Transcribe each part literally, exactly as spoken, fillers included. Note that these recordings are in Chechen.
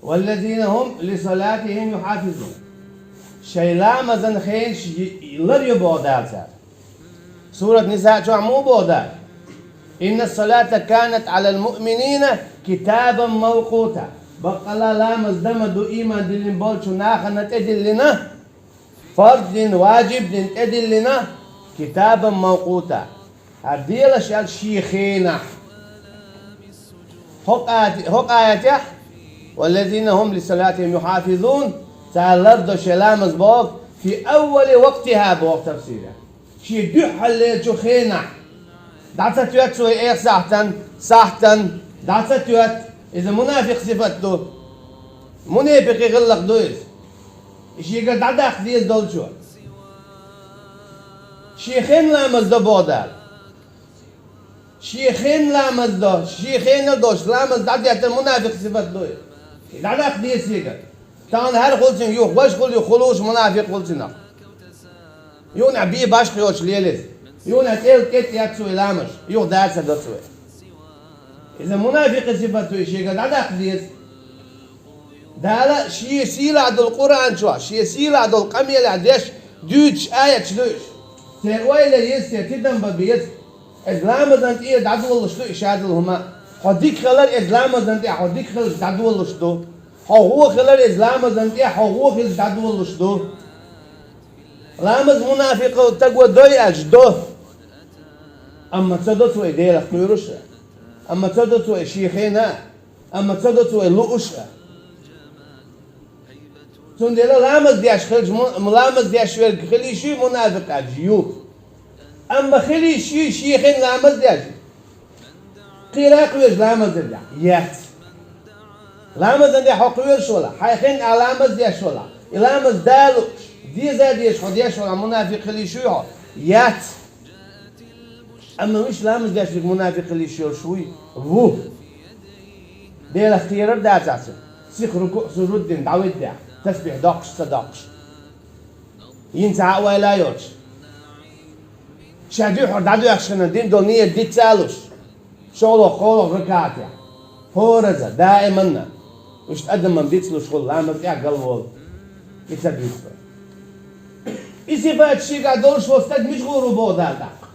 والذين هم لصلاتهم يحافظون. Шоай ламазан хенаш лар ю боху Дала цара. Сурат Нисаъ чохь муха боху Дала? إن الصلاة كانت على المؤمنين كتابا موقوتا. Баккъалла ламаз дан ма ду ийман диллина болчу нахана тӀедиллина, фарз дина, ваджиб дина тӀедиллина, كتابا موقوتا. ХӀара делаш яц шен хенахь. ХӀокху ая-, хӀокху аятехь: والذين هم لصلاتهم يحافظون, цара лардо шайн ламаз боху, في أول وقتها боху тафсира. Шен дуьххьарлерачу хенахь. ДӀа ца тоьтту цо и эх сахьтан, сахьтан, дӀа ца тоьтту. Иза мунафикъ сифат ду. Мунепикъий гӀиллакх ду иза. И шегара дӀадаккха деза долчо. Шен хенахь ламаз до боху Дала. Шен хенахь ламаз до, шен хенахь долуш ламаз дӀадеттар мунафикъ сифат ду иза. И дӀадаккха деза шегара. Тахана хӀара хуьлу цуьнга, юха важа хуьлу, юха хуьлуш мунафикъ хуьлу цуьнах. Юханехь бен башха йоцуш лелийта. Юханехь тӀе-, тӀе-, тӀетта цо и ламазаш. Юха дацар до цо. Иза мунафикъий сифат ду, и шегара дӀадаккха деза. Дала шен сийлахь долу Къуръан чохь, шен сийлахь долу къамелехь деш дуьйцуш аяташ ду уьш. Церан ойла ян еза, церан тидам бан беза. Иза ламазан тӀера дӀадолалуш ду и шадолу хӀума. Хьо дика хилар иза ламазан тӀехь хьо дика хиларца дӀадолалуш ду. Хьо вон хилар иза ламазан тӀехь хьо вон хиларца дӀадолалуш ду. Ламаз мунафикъал стага дой аьлча, до. Амма ца до цо и Делах кхоьруш а. Амма ца до цо и шен хенахь а. Амма ца до цо и лууш а. Цундела ламаз деш хилча, му-, ламаз деш верг хила йиш юй мунафикъ аьлча? Ю. Амма хила йиш юй шен хенахь ламаз деш? Кхера а кхоьруш ламазан тӀехь? Яц. Ламазан тӀехь хьо кхоьруш валахь, хьайн хенахь ламаз деш валахь, и ламаз Дала лууш, деза а дезаш хьо деш валахь, мунафикъ хила йиш юй хьо? Яц. Амма уьш ламаз деш верг мунафикъ хила йиш йолуш вуй? Ву. Делах кхерар дацахь цуьнан, сиха рукуъ, сужуд дина дӀавиддехь, тасбихь доккхуш а, ца доккхуш а. Йина цхьа а ойла а йоцуш. Ша дуьххьара дӀадоьхкуш хилла дина долу нийят диц а луш. ШолгӀа, кхоалгӀа ракаӀатехь. ХӀораза, даиманна. Уьш адаман дицлуш хуьлу, ламаз тӀехь галволу. И ца дуьйцу вай. И сифат шегахь долуш волу стаг мича гӀур ву боху Дала тӀаккха?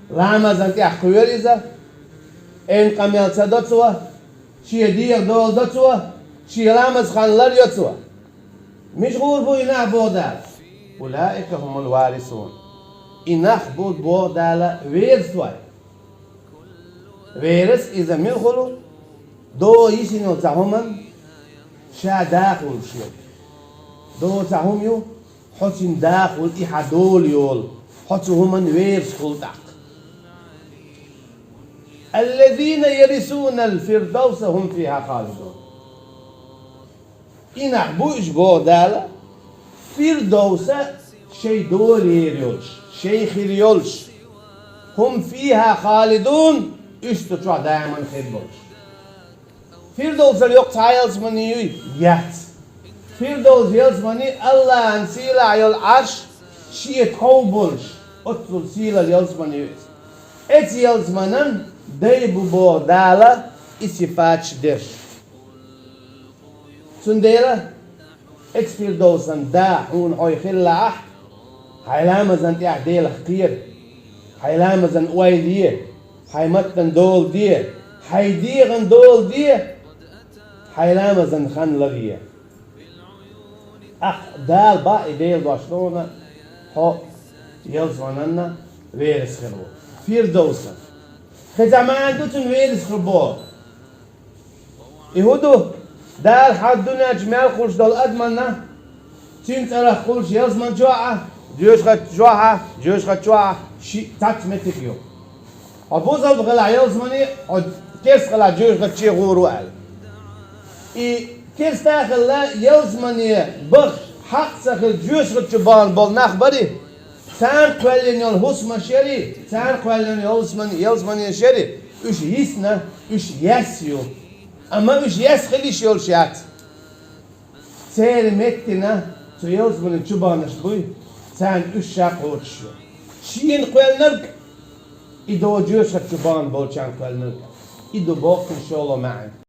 Ламазан тӀехь кхоьру иза, эвн къамел ца до цо, шен дегӀан дола до цо, шен ламаз хан лар йо цо. Мича гӀур бу и нах боху Дала? أولئك هم الوارثون. И нах бу боху Дала верасой. Верас иза мила хуьлу? ДогӀа йисина йолу цхьа хӀуманна ша даха хуьлуш ю. ДогӀа цхьа хӀума ю, хьо цуьнан даха хуьлу, и хьан дола йолу, хьо цу хӀуманна верас хуьлу тӀаккха. الذين يرثون الفردوس هم فيها خالدون. И нах бу уьш боху Дала, Фирдовса шайн долера йолуш, шайн хир йолуш. هم فيها خالدون, уьш цу чохь даиман хир болуш. Фирдовсал йоккха цхьа а ялсамани юй? Яц. Фирдовс ялсамани Аллахьан сийлахь йолу Ӏарш шен тхов болуш, оццул сийлалла ялсамани ю иза. Эцу ялсаманан дай бу боху Дала и сифаташ дерш. Цундела, эцу Фирдовсан да хьуна хьой хилла ахь, хьайн ламазан тӀехь Делах кхера, хьайн ламазан ойла е, хьайн маттан дола де, хьайн дегӀан дола де, хьайн ламазан хан лар е. Ахь Дала баа и Делан дош ду хьуна, хьо ялсамананна верас хир ву. Фирдовсан. Кхин цхьа маьӀна ду цуьнан верас хир боху? И хӀун ду? Дала хьан дуьнен чу мел кхуллуш долу адаманна, цуьнан цӀарах кхуллуш ялсаман чохь а, жоьжахати чохь а, жоьжахати чохь а шиъ цхьацца меттиг ю. Хьо бусалба хилахь ялсамане, хьо керста хилахь жоьжахати чу гӀур ву аьлла. И керста а хилла, ялсамане баха хьакъ ца хилла жоьжахати чу бахана болу нах барий? Царна кхоьллина йолу хӀусамаш ярий, царна кхоьллина йолу ялсаман-, ялсаманеш ярий, уьш йисна, уьш яьсса ю. Амма уьш яьсса хила йиш йолуш яц. Церан меттина цу ялсаманин чу баханарш буй, царна уьш ша кхочуш ю. Шена кхоьллинарг, и догӀу жоьжахати чу бахана болчарна кхоьллинарг. И ду боху шолгӀа маьӀна.